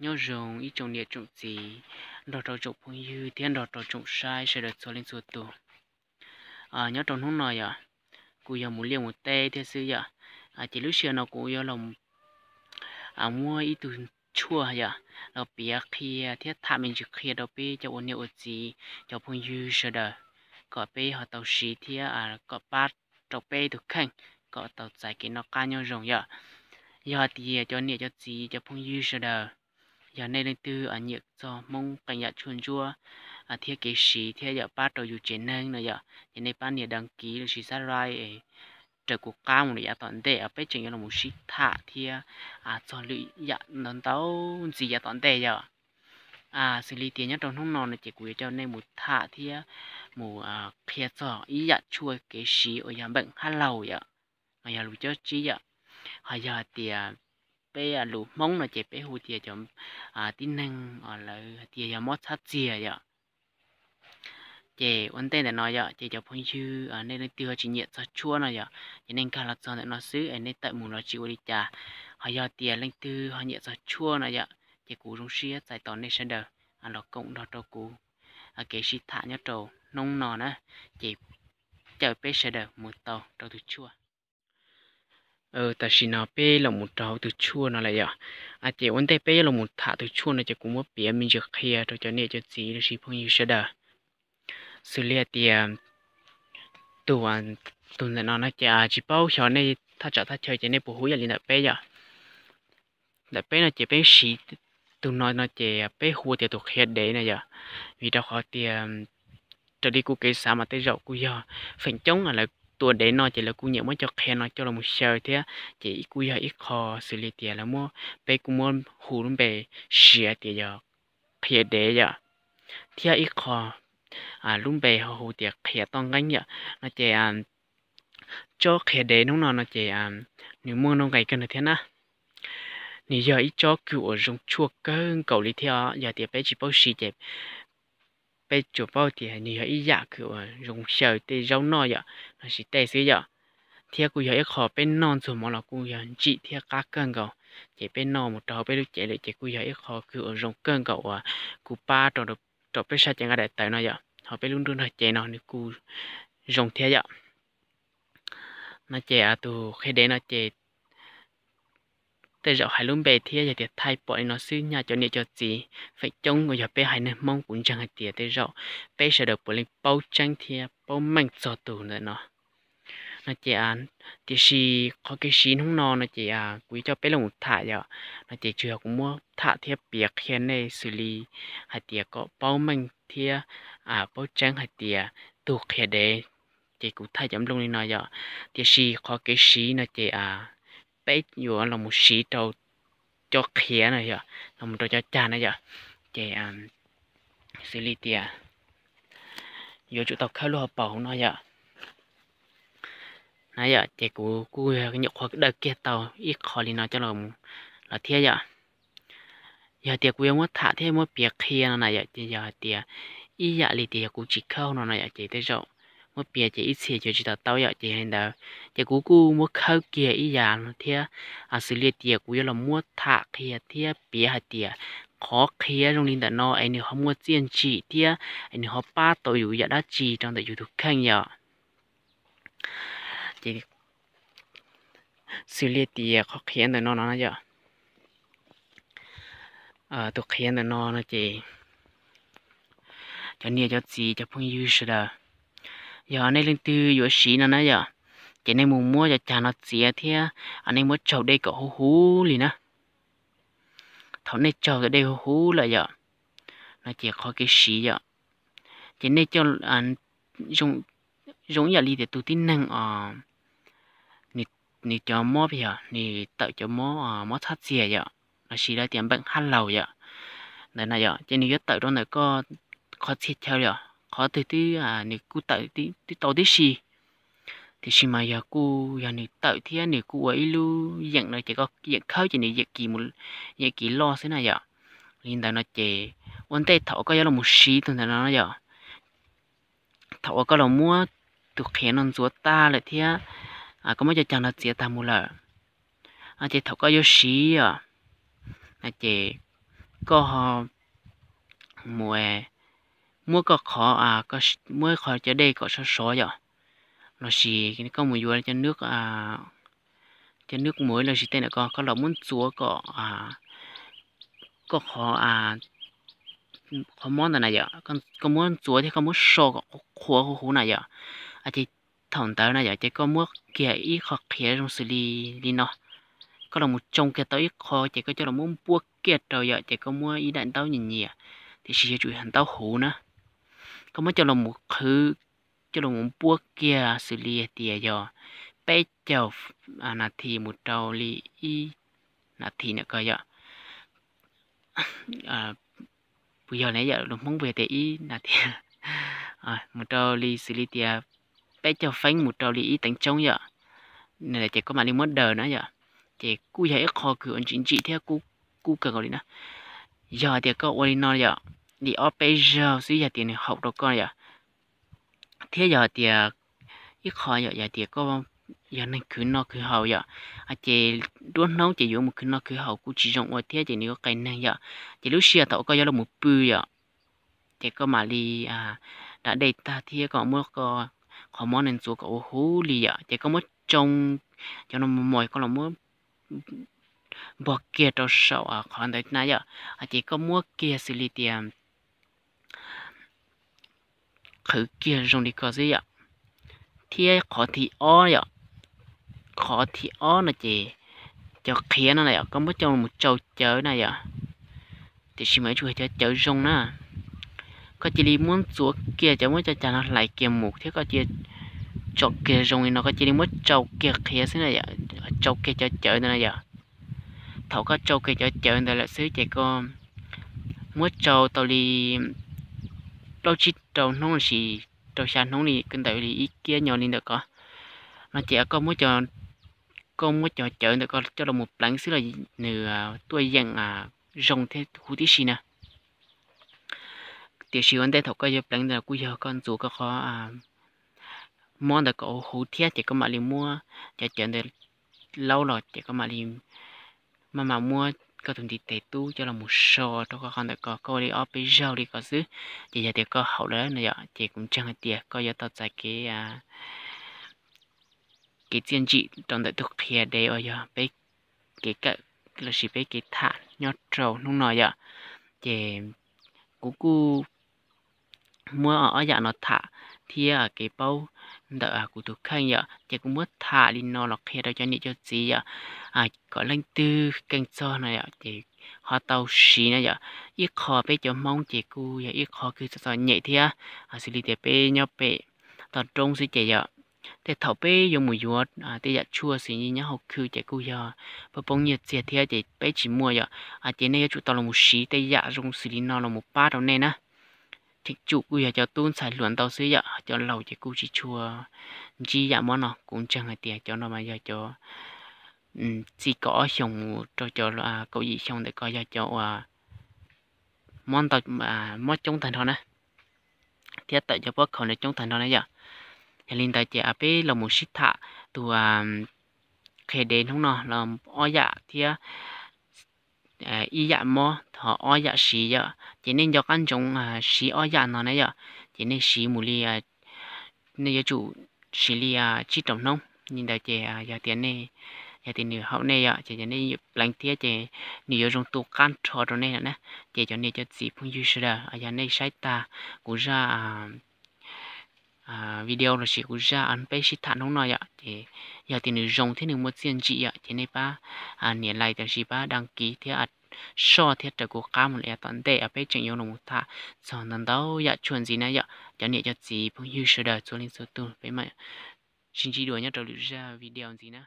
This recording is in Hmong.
Nyob zoo ib tsoom niam tsoom txiv, nrog rau tsoom phooj ywg thiab nrog rau tsoom saib sawv daws txhua leej txhua tus. Nyob rau hnub no yom, kuv yog mus liaj mus teb thiab xwb yom. Ces lub sij hawm no kuv yuav los muab ib tug tshuaj yom, los piav qhia thiab tham me ntsis qhia rau peb cov ua niam ua txiv, cov phooj ywg sawv daws, kom peb ho tau siv thiab kom pab rau peb tus kheej, kom tau txais kev noj qab nyob zoo yom. Yog hais tias cov niam cov txiv cov phooj ywg sawv daws, yog nej leej twg nyiam txog Hmoob qee yam tshuaj ntsuab thiab kev siv thiab yog pab rau yus tsev neeg no yom, ces nej pab nias đăng ký los sis subscribe raws kuv qab mus rau yav tom ntej, peb tseem yuav los sib tham thiab txog lwm yam ntau ntau ntxiv yav tom ntej yom. Xws li tias nyob rau hnub no no ces kuv yuav coj nej mus tham thiab mus qhia txog ib yam tshuaj kev siv uas yog npeem hab laug yom, no yog lus cob tsib yom. Ho yog hais tias peb lus Hmoob no ces peb hu tias cov tib neeg lawv hais tias yog mob txhab txiag yom. Ces ua ntej ntawm no yom, ces cov phooj ywg nej leej twg ho tsis nyiam txog tshuaj no yom, ces nej nkag los txog ntawm no xwb es nej tawm mus los tsis ua li cas. Ho yog tias leej twg ho nyiam txog tshuaj no yom, ces kuv zoo siab txais tos nej sawv daws los koom nrog rau kuv kev sib tham nyob rau hnub no na, ces caw peb sawv daws mus tau rau tus tshuaj. Tam sim no peb los mus rau hauv tus tshuaj no lawm yom. Ces ua ntej peb yuav los mus tham tus tshuaj no ces kuv muab piav me ntsis qhia rau cov niam cov txiv los sis phooj ywg sawv daws. Xws li hais tias tus, tus ntawm no no ces tsis paub xyov nej thaj tsam thaj chaw ces nej puas hu ib yam li ntawm peb yom. Ntawm peb no ces peb siv tus no no ces peb hu tias tus qhia dev no yom. Vim rau qhov tias raws li kuv kev xav mas tej zaum kuj yog feem coob lawv tua dev no ces lawv kuj nyiam muab cov qhia no coj los mus xyaw thiab, ces kuj yog ib qho xws li tias lawv muab, peb kuj muab hu lub npe siv tias yog qhia dev yom, thiab ib qho lub npe ho hu tias qhia toj nqeeb yom. No ces tsob qhia dev hnub no no ces nws muaj nuj nqis kawg nkaus thiab na. Nws yog ib tsob kws uas zoo tshuaj kawg nkaus li thiab os. Yog tias peb tsis paub siv ces peb tsuas paub tias nws yog ib yam kws uas zoo xyaw tej zaub noj yom, los sis tej xwb yom. Thiab kuj yog ib qho peb noj ntxuag mov los kuj yog ntsim thiab qab kawg nkaus. Ces peb noj mus rau hauv peb lub cev lawm ces kuj yog ib qho kws uas zoo kawg nkaus uas kuj pab rau peb sab cev nqaij daim tawv no yom, ho peb lub nruab nrog cev no nws kuj zoo thiab yom. No ces tus qhia dev no ces tej zaum hais lub npe thiab yog tias thaij pom li no xwb nyaj cov niam cov txiv, feem coob uas yog peb haiv neeg Hmoob kuv ntseeg hais tias tej zaum peb sawv daws puav leej paub tseeb thiab paub meej txog tus ntawm no. No ces tiam sis qhov kev siv hnub no no ces kuv yuav coj peb los mus tham yom. No ces tsuas yog kuv muab tham thiab piav qhia nej xws li hais tias kom paub meej thiab paub tseeb hais tias tus qhia dev, ces kuv thaij cov nplooj li no yom. Tiam sis qhov kev siv no ces peb yuav los mus siv rau cov qhia no yom, los mus rau cov cag no yom. Ces xws li tias yuav tsum tau khawb lub hauv paus no yom. Na yom, ces kuv kuj nyuam qhuav daws kiag tau ib qho li no coj los thiab yom. Yog tias kuv yuav muab tham thiab muab piav qhia no na yom, ces yog hais tias ib yam li tias yog kuv tsis khawb no no yom, ces tej zaum muab piav ces ib txhia yuav tsis to taub yom, ces yog li ntawd ces kuv kuj muab khawb kiag ib yam no thiab. Xws li tias kuv yuav los muab tham qhia thiab piav hais tias qhov qhia zoo li ntawm no es nws ho muaj txiaj ntsim thiab es nws ho pab tau yus yam dab tsi rau ntawm yus tus kheej yom. Ces xws li tias qhov qhia ntawm no no yom, tus qhia ntawm no no ces cov niam cov txiv cov phooj ywg sawv daws, yog nej leej twg yuav siv no na yom, ces nej mus muab cov cag no txiav thiab nej muab tsaug dej kom huv huv li na. Thaum nej tsaug dej huv huv lawm yom, no ces qhov kev siv yom, ces nej coj zoo ib yam li tias tus tib neeg os, nws cov mob yog nws tawm cov mob, mob txhab txiag yom, los sis lawv tias npeem hab laug yom, ntawm na yom, ces nws yuav tawm rau ntawm koj qhov txhia chaw li os, qhov twg twb nws kuj tawm twb tau tib si. Tiam sis mas yog kuj yog nws tawm thiab nws kuj ua ib lub yeem no ces koj yeem khawb ces nws yeem kis loj xwb na yom. Li ntawd no ces ua ntej thaum koj yuav los mus siv tus ntawm no yom, thaum uas koj los muab tus qhia no ntxuav tag lawm thiab koj muab cov cag no txiav tag mus lawm, ces thaum koj yuav siv os, ces koj ho mus muab koj qhov, muab qhov cov dej kom sov sov yom, lossis koj mus yuav cov nws muv lossis tej ntawm ko koj los muab ntxuav kom koj qhov, qhov mob ntawd na yom, koj muab ntxuav thiab koj muab so kom qhuav huv huv na yom. Ces thaum ntawd na yom ces koj muab kiag ib qho qhiav zoo xws li, li no, koj los mus tsoo kiag tau ib qho ces koj coj los muab npuab kiag rau yom, ces koj muab ib daim ntaub nyias nyias, tiam sis yuav tsum yog ntaub huv na, koj muab coj los mus qhwv, coj los mus npuab kiag xws li hais tias yog peb caug nas this mus rau li ib nas this ntawm ko yom. Puas yog ne yom, lus Hmoob puas yog tias ib nas this, mus rau li xws li tias peb caug feeb mus rau li ib teev tsoob yom, ces koj mam li muab daws na yom. Ces kuj yog ib qho kws ua ntsim ntsim thiab kub kawg nkaus li na. Yog hais tias koj ua li no yom, li ob peb zaug xwb yog tias nws haum rau koj yom, thiab yog hais tias ib qho yom, yog tias koj yog neeg khwv noj khwv haus yom, ces nruab hnub ces yuav mus khwv noj khwv haus kuj tsis zoo ua thiab ces nws yuav qias neeg yom. Ces lub sij hawm thaum koj yuav los mus pw yom, ces koj mam li da dej tag thiab koj muab qhov mob no ntxuav kom ua huv li yom, ces koj muab tsoo cov no mos mos koj los muab npog kiag rau saum qhov ntawd na yom, ces koj muab kiag xws li tias qhwv kiag zoo li ko xwb yom. Thiab qhov thib ob yom, qhov thib ob no ces cov qhiav no na yom, koj muab coj mus tsau cawv na yom, tiam sis mas yuav tsum yog cov cawv zoo na. Koj cia li muab ntxuav kiag cov, muab cov cag no hlais kiag mus thiab koj cia tsom kiag zoo li no, koj cia li muab tsau kiag qhiav xwb na yom, tsau kiag cov cawv ntawd na yom. Thaum koj tsau kiag cov cawv ntawd lawm xwb ces koj muab tsau tau li plaub tsib rau hnub lossis rau xya hnub li ntawd li ib kiab nyo li ntawm ko no ces koj, koj muab cov cawv ntawm ko coj los mus pleev xwb los nws tuaj yeem zoo thiab huv tib si na. Tiam sis ua ntej thaum koj yuav pleev ntawd kuj yog koj ntxuav koj qhov mob ntawd kom huv thiab ces koj mam li muab cov cawv ntawd laub los ces koj mam li maj mam muab koj tus ntiv tes tub coj los mus so rau koj qhov ntawm ko, koj ua li ob peb zaug li ko xwb. Ces yog tias koj haum lawm no yom, ces kuv ntseeg hais tias koj yuav tau txais kev kev txiaj ntsim rau ntawm tus qhia dev uas yog peb kev kawm lossis peb kev tham nyob rau hnub no yom. Ces kuv kuj muab ob yam no tham thiab kev paub ntawm kuv tus kheej yom, ces kuv muab tham li no los qhia rau cov niam cov txiv yom, kom leej twg keej txog no yom ces ho tau siv na yom. Ib qho peb cov Hmoob ces kuj yog ib qho kws txom txom nyem thiab, xws li tias peb nyob pem toj roob xwb ces yom, tej thaum peb yuav mus yuav tej yam tshuaj xws li nyob hauv khw ces kuj yog poob poob nyiaj txiag thiab ces peb tsis muaj yom. Ces nej yuav tsum tau los mus siv tej yam zoo xws li no los mus pab rau nej na. Cheem tsum kuj yog cov tub ntxhais hluas ntau xwb yom, cov laus ces kuj tsis tshua ntsib yam mob no. Kuv ntseeg hais tias cov no mas yog cov txij kaum ob xyoos mus rau cov kaum yim xyoo ntawm ko yog cov uas mob coob tag nrho na, thiab tawm cov pob khaus ntawd coob tag nrho na yom. Yog li ntawd ces peb los mus sib tham tus qhia dev hnub no los ob yam thiab ib yam mob ho ob yam siv yom. Ces nej nco qab ntsoov siv ob yam no na yom. Ces nej siv mus li, nej yuav tsum siv li tsib rau hnub li ntawd ces yog tias nej, yog tias nws haum nej yom ces nej pleev thiab ces nws yuav zoo tu qab nrho rau nej lawm na. Ces cov niam cov txiv phooj ywg sawv daws, yog nej saib tag kuv zaj video lossis kuv zaj peb sib tham hnub no yom, ces yog tias nws zoo thiab nws muaj txiaj ntsim yom ces nej pab nias like lossis pab đăng ký thiab soj thiab raws kuv qab mus lawm yav tom ntej peb tseem yuav los tham txog ntau ntau yam tshuaj ntxiv na yom. Cov niam cov txiv phooj ywg sawv daws txhua leej txhua tus, peb mam sib ntsib dua nyob rau lwm zaj video ntxiv na.